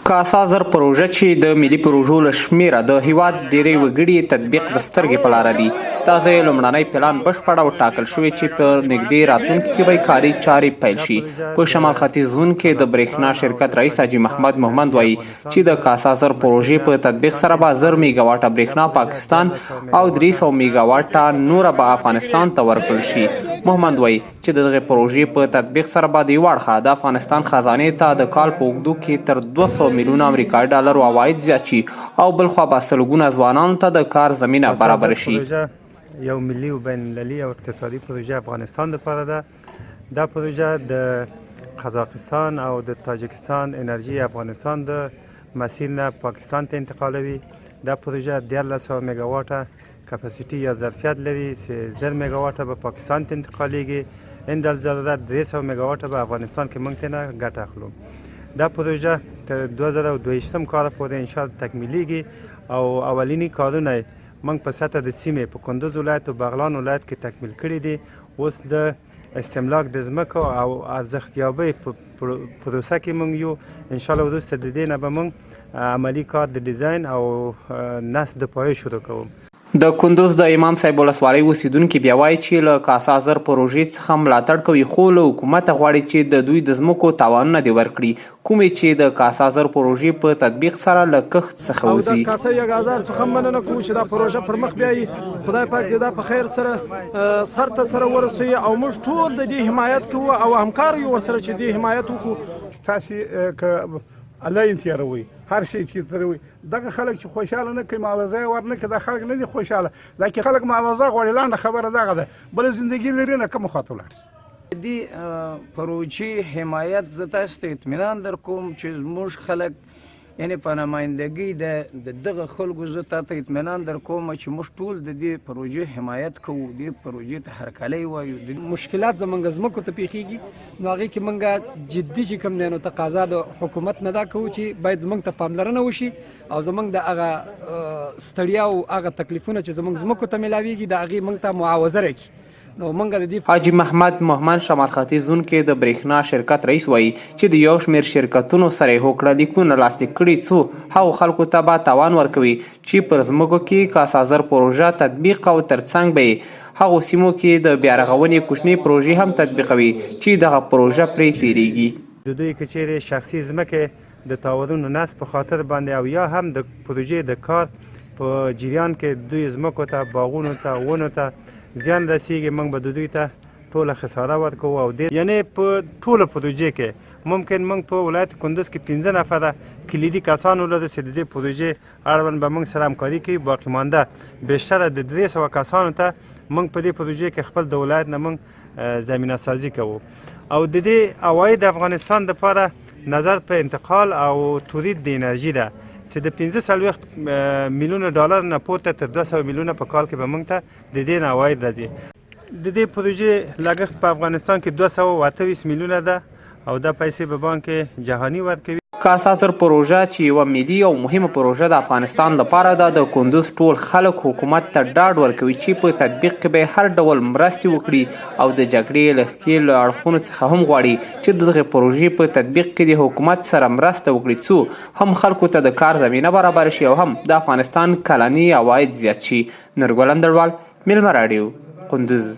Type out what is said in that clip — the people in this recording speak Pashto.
کاسا زر پروژه چې د ملي پروژو له شمېره د هیواد ډېری وګړي یې تطبیق د سترګې په لاره دي، تازه یې لومړنی پلان بشپړ او ټاکل شوې چې په نږدې راتلونکي کې به یې کاري چارې پیل شي. په شمال ختیځ زون کې د برېښنا شرکت رئیس حاجي محمد مهمند وایي چې د کاسا زر پروژې په تطبیق سره به 1000 میګاواټه برېښنا پاکستان او 300 میګاواټه نوره به افغانستان ته ورکړل شي. مهمند وایي چې د دغې پروژې په تطبیق سره به د یوه اړخه د افغانستان خزانې ته د کال په اوږدو کې تر 200 میلیونه امریکایي ډالرو عواید زیات شي او بلخوا به سلګونه ځوانانو ته د کار زمینه برابره شي. پروژه یو ملي او بین المللي او اقتصادي پروژه افغانستان لپاره ده. دا پروژه د قزاقستان او د تاجکستان انرژي افغانستان د مسیر نه پاکستان ته انتقالوي. دا پروژه 1300 میګاواټه کپاسیټي یا ظرفیت لري چې 1000 میګاواټه به پاکستان ته انتقالیږي، عند الضرورت 300 میګاواټه به افغانستان کې موږ ته ګټه اخلو. دا پروژه تر 2022 کال پورې ان شاء الله تکمیلیږي او اولینی کارونه موږ په سطح د سیمې په کندوز ولایت او بغلان ولایت کې تکمیل کړي دي. اوس د استملاک د ځمکو او ارزښتیابۍ په پروسه کې موږ یو. ان شاء الله وروسته د دې نه به موږ عملي کار د ډیزاین او نصب د پایې شروع کوو. د کندوز د امام صاحب ولسوالۍ اوسېدونکي بیا وايي چې له کاسا زر پروژې څخه ملاتړ کوي خو له حکومته غواړي چې د دوی د ځمکو تاوانونه دې ورکړي کومې چې د کاسا زر پروژې په تطبیق سره له کښت څخه او د وځي. کاسه یک هزار څخه هم مننه کوو چې دا پروژه پر مخ بیایي. خدای پاک دې دا په خیر سره سر ته سره ورسوي او موږ ټول د دې حمایت کوو او همکار یو ورسره چې دې حمایت وکړو. تاسې که لاین تیروئ، هر شی چې تیروئ، دغه خلک چې خوشحاله نه کوي، معاوضه یې ورنه کړي، دا خلک نه دي خوشحاله. لکه خلک معاوضه غواړي، لنډه خبره دغه ده، بله زندګي لري نه، کومه خواته ولاړ شي. دې پروژې حمایت زه تاسو ته اطمینان در کوم چې زموږ خلک یعنی په نمایندګۍ د دغه خلکو زه تا ته اطمینان در کوم چې موږ ټول د دې پروژې حمایت کوو، دې پروژې ته هرکلی وایو. مشکلات زمونږ ځمکو ته پیښیږي، نو هغې کې مونږ جدي چې کوم دی نو تقاضا د حکومت نه دا کوو چې باید زمونږ ته پاملرنه وشي او زمونږ د هغه ستړیا او هغه تکلیفونه چې زمونږ ځمکو ته میلاویږي د هغې مونږ ته معاوضه راکړي. نو مونږ د دې حاجي محمد مهمند شمال ختیځ زون کې د برېښنا شرکت رئیس وايي چې د یو شمېر شرکتونو سره یې هوکړه لیکونه لاسلیک کړي څو هغو خلکو ته به تاوان ورکوي چې پر ځمکو کې کاسازر پروژه تطبیق او ترڅنګ به یې هغو سیمو کې د بیارغونې کوچنۍ پروژې هم تطبیقوي چې دغه پروژه پرې تېرېږي. د دوی که چیرې شخصي ځمکې د تاورونو نصب په خاطر باندې او یا هم د پروژې د کار په جریان کې دوی ځمکو ته، باغونو ته، ونو ته زیان رسیږي، موږ به د دوی ته ټوله خساره ورکوو. او دې یعنی په ټوله پروژې کې ممکن موږ په ولایت کندوز کې 5 نفره کلیدي کسان ولرو چې د دې پروژې اړوند به موږ سره همکاري کوي. باقي مانده بیشتره د 300 کسانو ته موږ په دې پروژې کې خپل د ولایت نه موږ زمینه سازي کوو. او د دې عواید افغانستان دپاره نظر په انتقال او تولید د انرژي ده چې د 45 میلیونه ډالر نه پورته تر 200 میلیونه په کال کې به موږ ته د دې نه عواید راځي. د دې پروژې لګښت په افغانستان کې 228 میلیونه ده او دا پیسې به بانک جهاني ورکوي. کاسا زر پروژه چې یوه ملي او مهمه پروژه د افغانستان لپاره ده، د کندوز ټول خلک حکومت ته ډاډ ورکوي چې په تطبیق کې به هر ډول مرستې وکړي او د جګړې له ښکېلو اړخونو څخه هم غواړي چې د دغې پروژې په تطبیق کې د حکومت سره مرسته وکړي څو هم خلکو ته د کار زمینه برابره شي او هم د افغانستان کلني عواید زیات شي. نورګل اندړوال، میلمه راډیو، کندوز.